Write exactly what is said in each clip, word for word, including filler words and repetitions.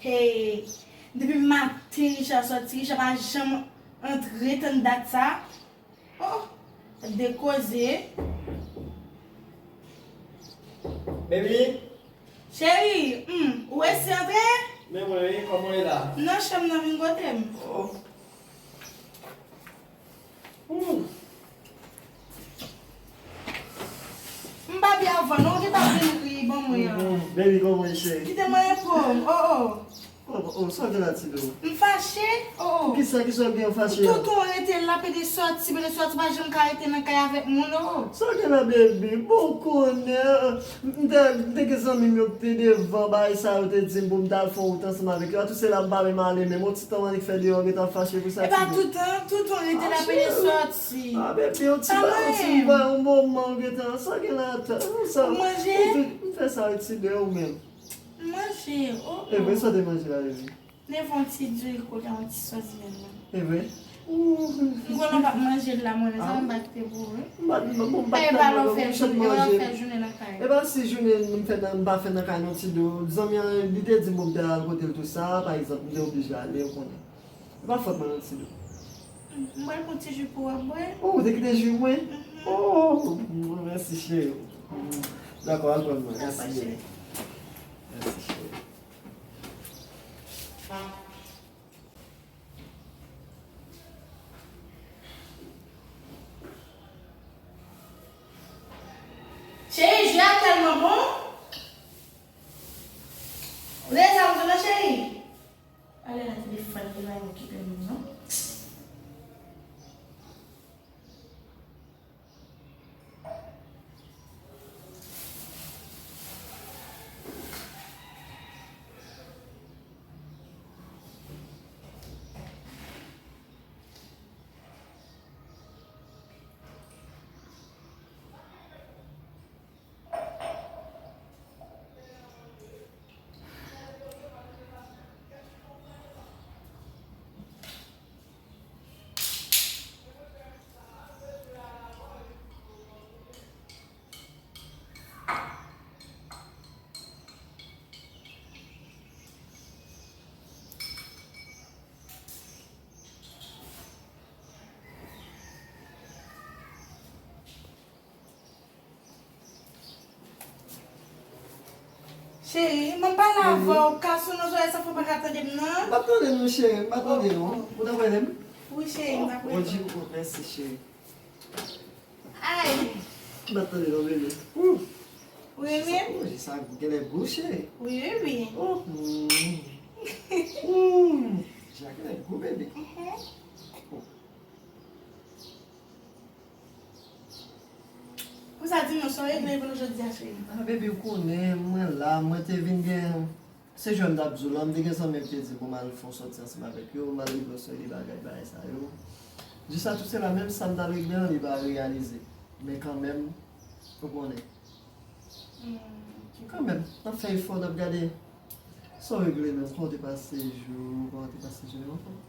E, depi maten Richard sòti, Richard pa janm antre tann dat sa. Oh, de koze. Baby. Cheri, hmm, ou resi antre? Men mwen, wi, kòman w ye la? Nan chanm nan vin kote m. Oh. Hmm. M pa byen avan, non, ou gentan vin ri ban mwen an. Hmm, baby, kòman w ye, cheri? Kite mwen repo m. Oh, oh. Oh, oh, sa w gen la, ti dou? M fache? Oh, oh. Poukisa, kisa w gen w fache a? Tonton rete la, pede sòti, pede sòti, pa janm ka rete nan kay avèk moun, oh, oh. Sa w gen la, baby? Bon, w konnen, m te, m te gen zanmi m yo ki te devan bagay sa yo, te di m pou m t al fè wout ansanm avèk yo. A tout se la m pa menm ale menm. Yon ti tan m annik fè deyò, w gentan fache pou sa, ti dou? E pa tout tan, tonton rete la, pede sòti. Ah, baby, yon ti bagay, yon ti bagay, yon moman, w gentan, sa w gen la, sa, m fè sa, ti dou, ou menm. M manje, oh, oh. E vre, sa w te manje la, baby? Leve yon ti diri kote yon ti sòs vèt la. E vre? M konnen w p ap manje l la, mwen menm, sa m pa kite pou ou, wi. M pa, m pa, m pa, e pa lè w fè jounen, e pa lè w fè jounen nan kay. E pa si jounen m fè nan, m pa fè nan kay non, ti dou. Zanmi an, li te di m pou m te al kote l tou sa, pa egzanp, m te oblije ale, ou konnen. E pa fòt mwen non, ti dou. M pral pran ti ji pou w ap bwè. Oh, ou te kite ji pou mwen? Mhm. Oh, mèsi, cheri. Dakò, al pran mwen. Mèsi, cheri. Mèsi, cheri. Cheri, ji a tèlman bon. Ou tande sa m di w la, cheri? Ale nan telefòn, telefòn okipe m non. Cheri, mwen pale avè w, ka sou non, sa fè w pa ka tande m nan. M pa tande nou, cheri, m pa tande nou. Ou t ap rele m? Wi, cheri, m t ap rele w. Mèsi, cheri. Ay! M pa tande non, bebe. Ou renmen? Ou, sa genlè gou, cheri. Wi, wi, wi. Oh, mm. Mm. Sa genlè gou, bebe. Mhm. Konsa, di m non, sa w regle pou nou jodi a, cheri? Ah, baby, ou konnen, mwen la, mwen te vin gen, se jan m t ap di w la, m te gen zanmi m te di pou m al fè yon sòti ansanm avèk yo, m al regle yon seri de bagay, bagay sa yo. Jis a tout sela, menm sa m t al regle an, li pa reyalize. Men kanmenm, ou konnen. Hmm, ok. Kanmenm, n ap fè efò, n ap gade. Sa w regle menm? Kòman w te pase jou? Kòman w te pase jounen w anfòm?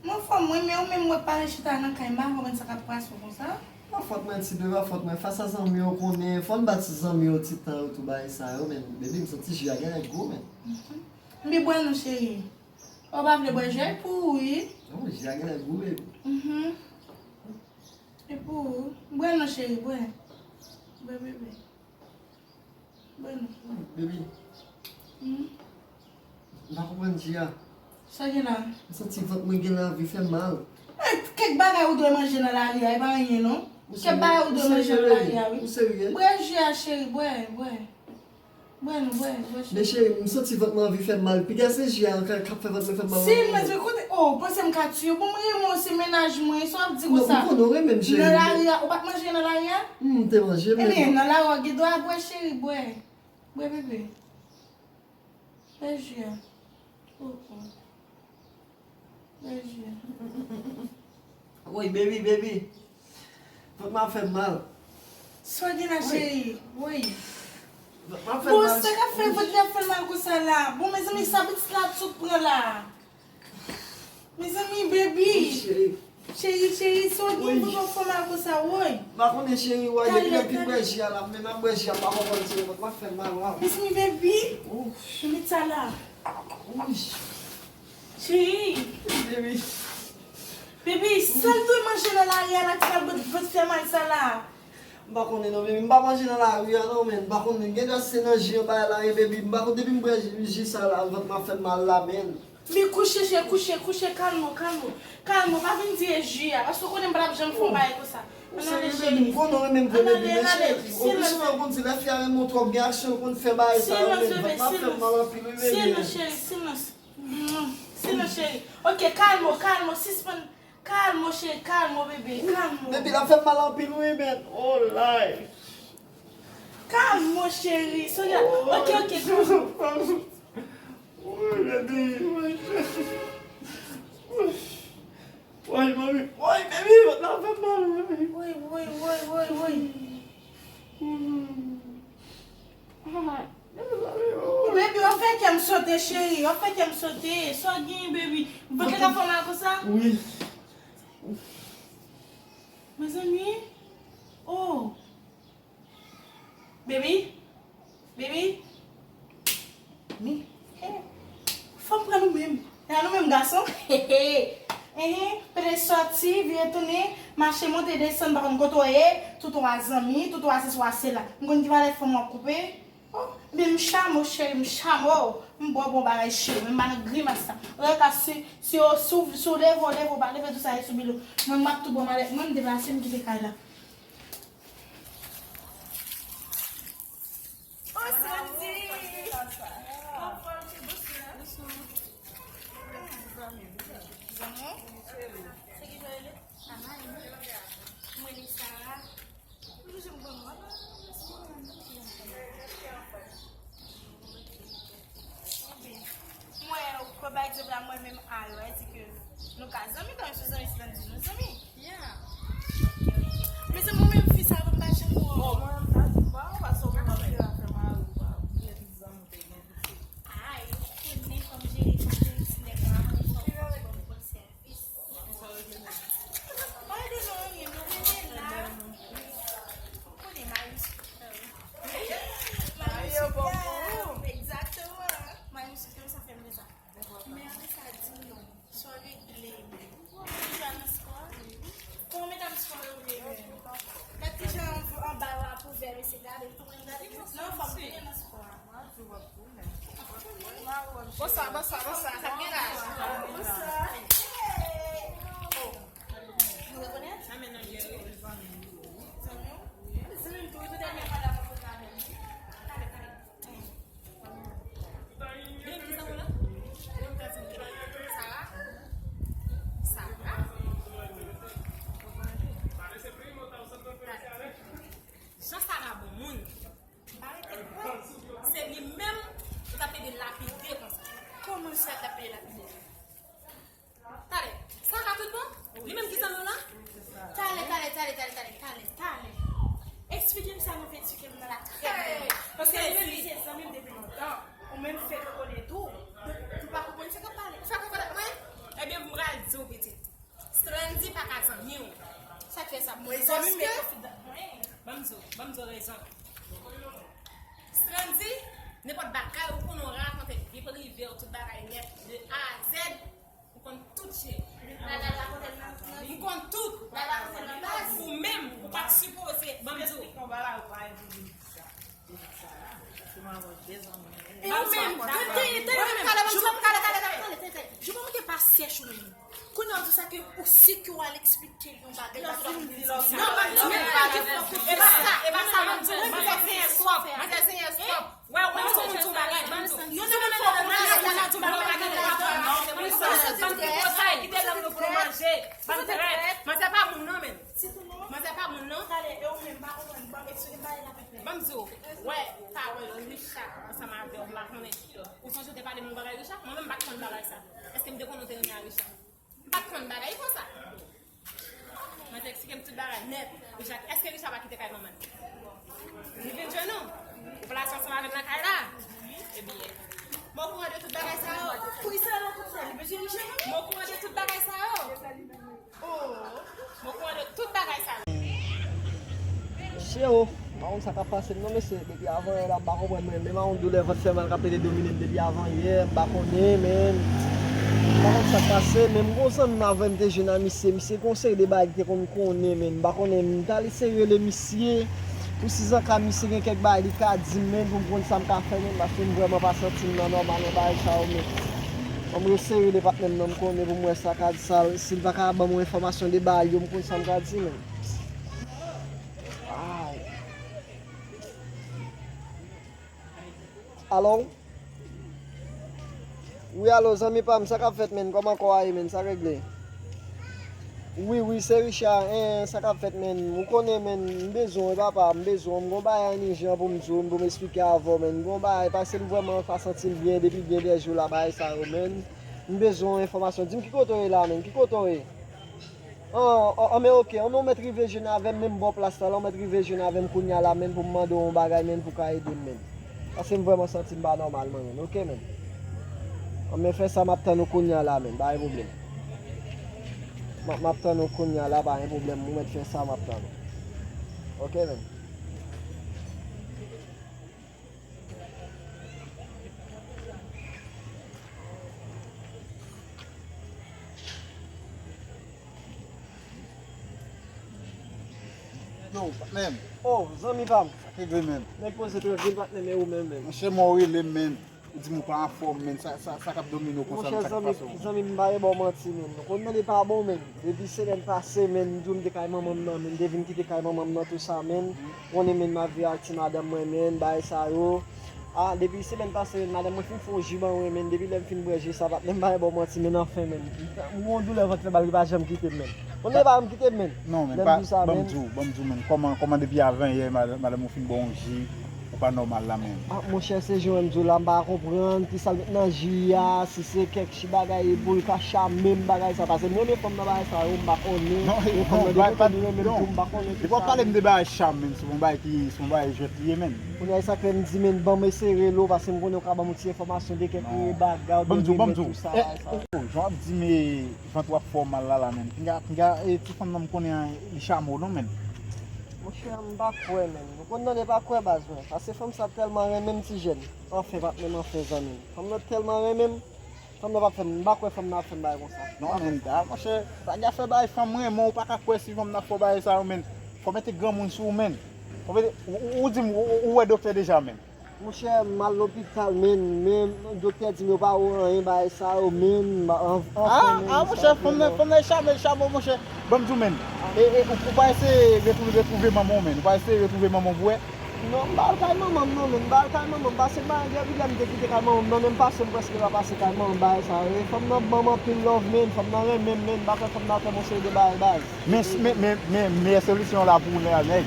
M anfòm, wi, men ou menm, mwen pa ret chita nan kay, m pa konprann sa k ap pase w konsa. Pa fòt mwen, ti bebe, pa fòt mwen. Fas a zanmi, w konnen, fò n ba ti zanmi yo ti tan yo tou, bagay sa yo, men, bebe, m santi ji a genlè gou, men. Mhm. Anben bwè non, cheri. Ou pa vle bwè, ji a pou ou, wi. Non, ji a genlè gou, bebe. Mhm. E pou ou. Bwè non, cheri, bwè. Bwè, bebe. Bwè non. Baby. Hmm? M pa konprann ji a. Sa gen la? M santi vant mwen genlè anvi fè m mal. Eh, kèk bagay ou dwe manje nan lari a, e pa anyen non. Kèk bagay ou dwe manje nan lari a, wi. Ou serye? Bwè ji a, cheri, bwè, bwè. Bwè non, bwè, bwè, cheri. Men cheri, m santi vant mwen anvi fè m mal. Piga se ji a k ap fè vant mwen fè m mal. Si, men se kote, oh, panse m ka tiye w. Bon, mwen renmen w, se mennaj mwen, sa w ap di konsa? Non, m konnen w renmen m, cheri. Nan lari a, ou pa t manje nan lari a? M te manje, men. Ebyen, nan lari a, gen dwa bwè, cheri, bwè. Bwè, bebe. Bwè ji a. Oh, oh. Bwè ji a. Woy, baby, baby. Vant mwen ap fè m mal. Sa w gen la, cheri? Woy. Vant mwen ap fè m mal. Bon, sa k ap fè vant li ap fè l mal konsa la? Bon, mezanmi, sa pitit la ap sot pran la? Mezanmi, baby. Wi, cheri. Cheri, cheri, sa w gen pou w fè mal konsa, woy? M pa konnen, cheri, wè, depi lè m fin bwè ji a la, m menm ap bwè ji a, m pa konprann, cheri, vant mwen ap fè m mal, waw. Mezanmi, baby. Ouf. Met sa la. Cheri, baby, baby, sa l dwe manje nan lari a la ki fè l bòt fè mal sa la? M pa konnen non, baby, m pa manje nan lari a non, men m pa konnen. Gen dwa se nan ji an bagay la ye, baby. M pa konnen, depi m bwè ji, ji sa la, vant mwen ap fè m mal la, men. Men kouche, cheri, kouche, kouche, kalme w, kalme w. Kalme w, pa vin di e ji a, paske w konnen m pa t ap janm fè yon bagay konsa. Ann ale, cheri. M konnen w renmen m vre, baby, men cheri, ou plis ou konn di lè fi a renmen w twòp, gen aksyon yo konn fè bagay sa yo, men vant la ap fè m mal anpil wi, baby. Silans, cheri, silans. Silans, cheri. Ok, kalme w, kalme w, sispann. Kalme w, cheri, kalme w, bebe, kalme w. Baby, l ap fè m mal anpil wi, men. Oh, life. Kalme w, cheri. Sonia, ok, ok, kalme w. Woy, baby, woy. Woy, mami, woy, baby, vant la ap fè m mal, mami. Woy, woy, woy, woy, woy. Ah, baby, baby, oh. Baby, w ap fè kè m sote, cheri. W ap fè kè m sote. Sa w genyen, baby? Vant la ap fè w mal konsa? Wi. Mezanmi. Oh. Baby? Baby? Mi? Hey. Fanm pran nou menm. E a nou menm gason? Hey, hey. Ehe, pete sòti, vire tounen, mache monte desann, pa konn kote w ye, tout w a zanmi, tout w a sesi w a sela. M konn ki valè fanm w ap koupe. Oh, men m chame w, cheri, m chame w. M ba w bon bagay, cheri, men m pa nan grimas sa. Ou ka si, si w, si w, si w leve, w leve, w pa leve, tou sa e sou bilo. Mwen, m ap tou bon malèt, mwen, m deplase, m kite kay la. Oh, Sandy! Anfòm, ti bous la. Zanmi w? Se ki jan w rele? Amani. Mwen, li Sara. Mwen, janm konn mwen. Mwen, pa egzanp la, mwen menm a yo, e di ke nou ka zanmi, kanmenm sou zanmi, si nou di nou zanmi. Yeah. Mezanmi, mwen menm fi sa, mwen pa janm wè. Bon, mwen menm pa di pa, paske mwen pa fè afè mari ou pa, ou gen zanmi ou te gen piti. Ay, ou konnen kòm jere, kòm jere ti nèg la, mwen fò mwen bon sèvis. Pa de non, anyen, nou rete la. Ou konnen mari m sou kè m. Mari m sou kè m, egzakteman. Mari m sou kè m, sa fè m de sa. Men apre sa, di m non. Sa w regle? Ou deja nan spò a? Kòman medam spò yo vle menm? Gad kijan anba yo ap ouvè, mesye, gade, ou konprann, gade. Non, fò m tounen nan spò a. Bonswa, bonswa, bonswa. Sa gen la? Bonswa. Oh. Nou rekonèt? Zanmi w? Zanmi m tou, tou dènye fwa la mwen kontre avè l. Talè, talè. Sara? Sara? Jan Sara bon moun. Se li menm ki t ap ede lapide konsa. Kòman sa t ap ede lapide? Talè, Sara tout bon? Li menm ki zanmi w lan? Talè, talè, talè, talè, talè, talè, talè. Eksplike m sa nou vle eksplike m nan la trè byen. Paske li menm li se zanmi m depi lontan. Ou menm fèk konnen tou. Ou pa konprann sa k ap pale. Ou fèk konnen mwen? Ebyen, m pral di w pitit. Strandy pa ka zanmi w. Sa k fè sa? Mwen zanmi m, men konfidan mwen. Ban m di w, ban m di w rezon. Strandy, nenpòt bagay ou konnen w rakonte l, li prive w, tout bagay nèt, de A a Z. Ou konn tout, cheri. M konn tout. Ou menm, ou pa t sipoze. Ban m di w. Ou menm, tande, tande, tande, tande, tande, tande, tande, tande, tande. Jou pa monte pa sèch ou menm. Kounye a w di sa ke ou si ke w al eksplike l yon bagay. Non, ban m di w, e pa sa, e pa sa, ban m di w, manzè se yon swab, manzè se yon swab. Wè, wè, sou moun sou bagay, ban m di w. Sou moun sou bagay, ban m di w. Ban m trèt, ban m trèt. Kite lang nou pou nou manje. Ban m trèt. Manzè pa moun non, men. Manzè pa moun non. Ban m di w. Wè, pa wè, Richard, ansanm avè w, m pa konnen. Ou sonje w te pale m yon bagay, Richard? Mwen menm, m pa t konn bagay sa. Èske m te konnen w te renmen a Richard? M pa t konn bagay konsa. Mwen te eksplike m tout bagay nèt. Richard, èske Richard pa kite kay manman l? Li vin jwenn ou? Ou plase ansanm avè l nan kay la? Ebyen, mwen okouran de tout bagay sa yo. Poukisa l al konsa? Li bezwen jwenn ou? Mwen okouran de tout bagay sa yo. Oh. Mwen okouran de tout bagay sa yo. Chero, Pa konn sa k ap pase m non, mesye. Depi avan yè la, m pa konprann mwen. Menm a yon doulè vant fè mal k ap pete domine m depi avan yè, m pa konnen, men m pa konn sa k pase. Men m gon zanmi m avè m te jwenn a misye. Misye gon seri de bagay li te konn konnen, men m pa konnen. M t al eseye rele misye. Pou si zanka misye gen kèk bagay li ka di m, men pou m konn sa m ka fè, men paske m vrèman pa santi m nan nòmal nan bagay sa yo, men. Ban m eseye rele patnè m nan, m konnen pou m wè sa ka di sa, si l pa ka ban m yon enfòmasyon de bagay yo, m konn sa m ka di, men. Ay. Alo? Wi, alo, zanmi pa m, sa k ap fèt, menn? Kòman kò a ye, menn? Sa regle? Wi, wi, se Richard, en, sa k ap fèt, menn? Ou konnen, menn, m bezwen w, wi, papa, m bezwen w. M gon bagay an ijan pou m di w, pou m esplike avè w, menn. M gon bagay, paske m vrèman pa santi m byen depi gen de jou la, bagay sa yo, menn. M bezwen w enfòmasyon. Di m ki kote w ye la, menn? Ki kote w ye? An, an, an, men oke, an, men w mèt rive jwenn avè m menm bò plas la, la, w mèt rive jwenn avè m kounye a la, menn, pou m mande w yon bagay, menn, pou w ka ede m, menn. Paske m vrèman santi m pa nòmal, mwen menm, oke, menn. An, men fè sa, m ap tann ou kounye a la, menn, pa gen pwoblèm. M ap, m ap tann ou kounye a la, pa gen pwoblèm, ou mèt fè sa, m ap tann ou. Oke, menn. Yo, patnè m. Oh, zanmi pa m. Sa k rive, menn? Nèg poze trankil, patnè m, e ou menm, menn? Monchè, mwen w rele m, menn. Ou di m ou pa anfòm, menn. Sa, sa, sa k ap domine w konsa, menn? Sa k ap pase w? Monchè, zanmi, zanmi m, m pa gen ba w manti, menn. Ou konn tande pa bon, menn. Depi semèn pase, menn, m di w m te kay manman m nan, menn. M te vin kite kay manman m nan, tou sa, menn. Ou konnen, menn, m ap viv ak ti madanm mwen, menn, bagay sa yo. A, depi semèn pase, menn, madanm mwen fin fè yon ji ban mwen, menn, depi lè m fin bwè ji sa, patnè m, m pa gen ba w manti, menn, anfen, menn. M gon doulè vant fè mal ki pa janm kite m, menn. Ou pa janm kite m, menn. Non, menn, pa, ban m di w, ban m di w, menn, kòman, kòman depi avan yè, madanm, madanm ou fin ba w yon ji, ou pa nòmal la, menn? A, monchè, se jan m di w la, m pa konprann kisa l met nan ji a, si se kèk ti bagay pou l ka chame m, bagay sa, paske m renmen fanm nan, bagay sa yo, m pa konnen. Non, e, non, fanm nan, depi kote li renmen m tou, m pa konnen kisa. Depi w ap pale m de bagay chame, menn, se yon bagay ki, se yon bagay jwèt li ye, menn. Kounye a, e sa k fè m di, menn, ban m eseye rele w, paske m konnen w ka ban m yon ti enfòmasyon de kèk bagay, ou de renmen tou sa, bagay sa. Ban m di w, ban m di w, e, e, o, jan w ap di, men, vant w ap fè w mal la, la, menn. Pinga, pinga, e, ti fanm nan m konnen an, li chame w non, menn. Monchè, m pa kwè, menn. Ou konn tande pa kwè baz mwen. Paske fanm sa tèlman renmen m ti jèn. Anfen, patnè m, anfen, zanmi m. Fanm nan tèlman renmen m. Fanm nan p ap fè m, m pa kwè fanm nan ap fè m bagay konsa. Non, menn, a, monchè, pa gen afè bagay fanm renmen w, ou pa ka kwè si fanm nan ap fè w bagay sa yo, menn. Fò mete granmoun sou ou, menn. Fò mete, ou, ou, ou di m, ou, ou, ou wè doktè deja, menn? Monchè, m al lopital, menn, men doktè di m yo pa wè anyen bagay sa yo, menn, m, an, anfen, menn, a, monchè, fanm nan, fanm nan e chame, e chame w, monchè. Ban m di w, menn. E, e, ou, ou pa eseye retwouve, retwouve manman w, menn. Ou pa eseye retwouve manman w pou wè. Non, m pa al kay manman m, non, menn. M pa al kay manman m, paske m pa gen pwoblèm de kite kay manman m, non, menm pase m prèske pa pase kay manman m, bagay sa yo. E fanm nan ban m anpil love, menn. Fanm nan renmen m, menn. M pa kwè fanm nan ap fè m yon seri de bagay, bagay. Men, men, men, men, meyè solisyon an la pou ou, nèg.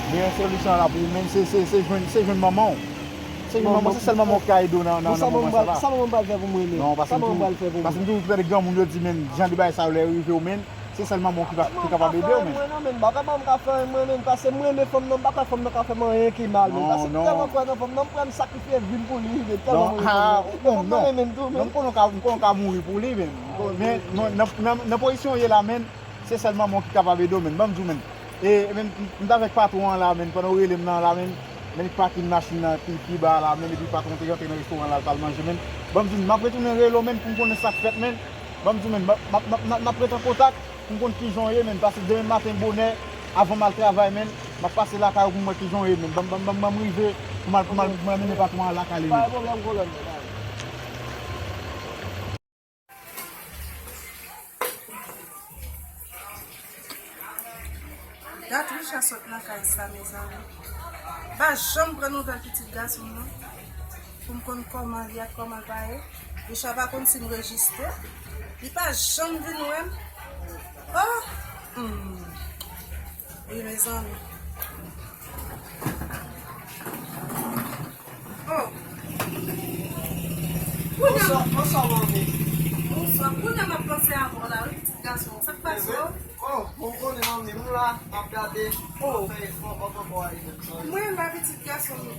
Meyè solisyon an la pou ou, men, se, se, se jwenn, se jwenn manman w. Se jwenn manman w, se sèl manman w ki ka ede w nan, nan, nan moman sa la. Sa manman m pral fè pou mwen, menn? Non, paske m toujou, paske m toujou tande granmoun yo di, menn, jan de bagay sa yo lè rive w, menn, se sèl manman w ki pa, ki kapab ede w, menn. Manman m ka fè anyen mwen, non, menn, m pa kwè manman m ka fè anyen mwen, menn, paske mwen renmen fanm nan, m pa kwè fanm nan ka fè m anyen ki mal, menn, paske m tèlman kwè nan fanm nan, m prè m sakrifye vi m pou li, menn, tèlman mwen renmen fanm nan. Fanm nan renmen m tou, menn. Non, m konnen w ka, m konnen w ka mouri pou li, menn. Men, men, nan, nan, nan pozisyon w ye la, menn, se sèl manman w ki kapab ede w, menn. Ban m di w, menn. E, e, menn, m, m t avèk patwon an la, menn, pandan w rele m nan la, menn, menn, li pakin machin nan pi, pi ba la, menn, epi patwon te rantre nan restoran la, l t al manje, menn. Ban m di w, m ap retounen rele w, menn, pou m konnen sa k fèt, menn. Ban m di w, menn, m ap, m ap, m ap, m ap ret an kontak pou m konn kijan w ye, menn, paske demen maten bonè, avan m al travay, menn, m ap pase lakay ou pou m wè kijan w ye, menn. Ban m, ban m, ban m, ban m rive pou m al, pou m al, pou m al mennen patwon an lakay li, menn. Pa gen pwoblèm, kolonèl. Dat Richard sot nan kay sa, mezanmi. M pa janm pran nouvèl pitit gason m nan. Pou m konn kòman l ye ak kòman l pa ye. Richard pa konn si m rejistre. Li pa janm vin wè m. Oh! Hmm. Wi, mezanmi. Oh. Bonswa, bonswa, manmi. Bonswa. Kounye a m ap panse avè w la, wi, pitit gason. Sa k pase w? Oh, bon, konnen, manmi, m la, m ap gade, m ap fè efò, kòman kò a ye menm, sa. Mwen la, pitit gason m.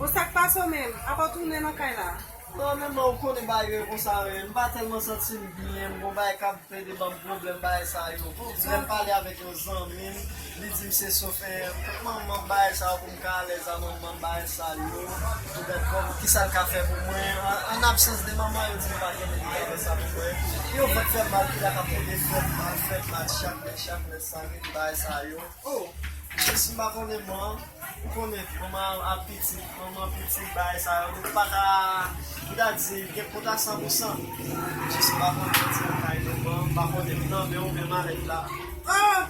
Bon, sa k pase w menm? Apa w tounen nan kay la? Non, men mwen, ou konnen bagay yo konsa, men m pa tèlman santi m byen, m gon bagay k ap plede ban m pwoblèm, bagay sa yo. Lè m pale avèk yon zanmi m, li di m se sofè, manman m, bagay sa yo, pou m ka alèz a manman m, bagay sa yo. Poutèt kòman, kisa l ka fè pou mwen? An, an absans de manman, yo di m pa gen medikaman sa pou mwen. Yon vant fè m mal, ki la k ap plede fè m mal, fè m mal, chak lè, chak lè, sa vin bagay sa yo. Oh, jis m pa konnen mwen, ou konnen, manman ap pitit, manman pitit, bagay sa yo, nou pa ka, nou ta di, gen kont a san pou san. Jis m pa konnen, ti kay nou, mwen, m pa konnen, m nan men ou menm avèk la. Ah!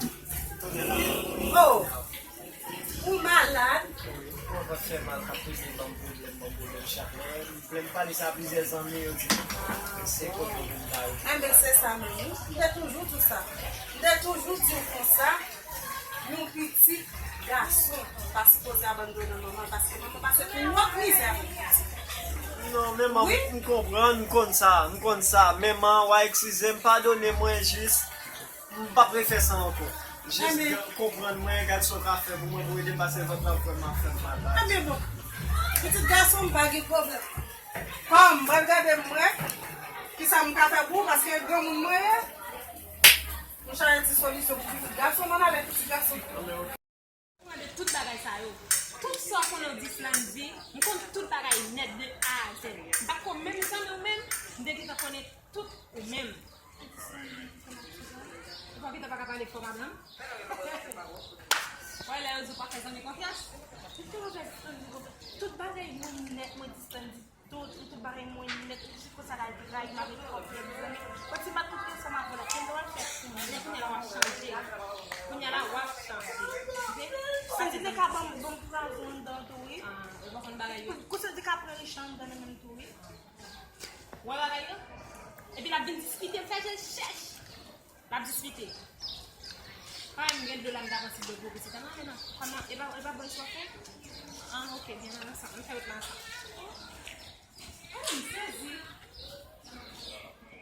Konnen la. Oh! Ou malad? Mwen pa fè mal, k ap toujou ban m pwoblèm, ban m pwoblèm chak lè. Lè m pale sa a plizyè zanmi, yo di m se kote vin ba yo. Enben, se sa menm, wi. M te toujou di w sa. M te toujou di w konsa, yon pitit gason pa sipoze abandone manman l, paske manman pase pi lòt mizè avèk pitit. Non, men manman, wi, m konprann, m konn sa, m konn sa. Men man, w a eskize m, padone mwen jis. M p ap refè sa ankò. Jis konprann mwen, gad sa w ka fè pou mwen, pou ede m, paske vant la vrèman ap fè m mal la. Enben bon, pitit gason m pa gen pwoblèm. Kòm m pral gade m wè kisa m ka fè pou ou, paske granmoun mwen ye. M chache ti solisyon pou pitit gason m, ann avèk pitit gason. Mwen de tout bagay sa yo. Tout sa w konnen w di Slandy, m konn tout bagay nèt de A a zèd. M pa t ko menm zanmi w menm, m te gentan konnen tout ou menm. Ou pa gentan pa ka pale fò pa blan? Wè lè yo di w pa fè zanmi konfyans. Tout bagay mwen nèt, mwen di Slandy. Tout, tout bagay mwen nèt, tout konsa la dray, m avèk kòb, lè mezanmi. Kòm si m pa t tout kesyon m ap vòlè, kèm dwa l fè pou mwen, men kounye a la w ap chanje. Kounye a la w ap chanje. Oke? Santi te ka ban m, ban m pwazon anndan tou, wi. Ah, ou pa konn bagay yo. Kou santi ka pran Richard anndan nan menm tou, wi. Ou wè bagay yo? Epi l ap vin diskite, m fè je l chèch. L ap diskite. Kòm m gen dlo la, m ta pran ti dlo pou pitit la. Non, men non. Kòman, e pa, e pa bòy sa w fè? Ah, oke, byen, nan sa, m fè wout la ansanm.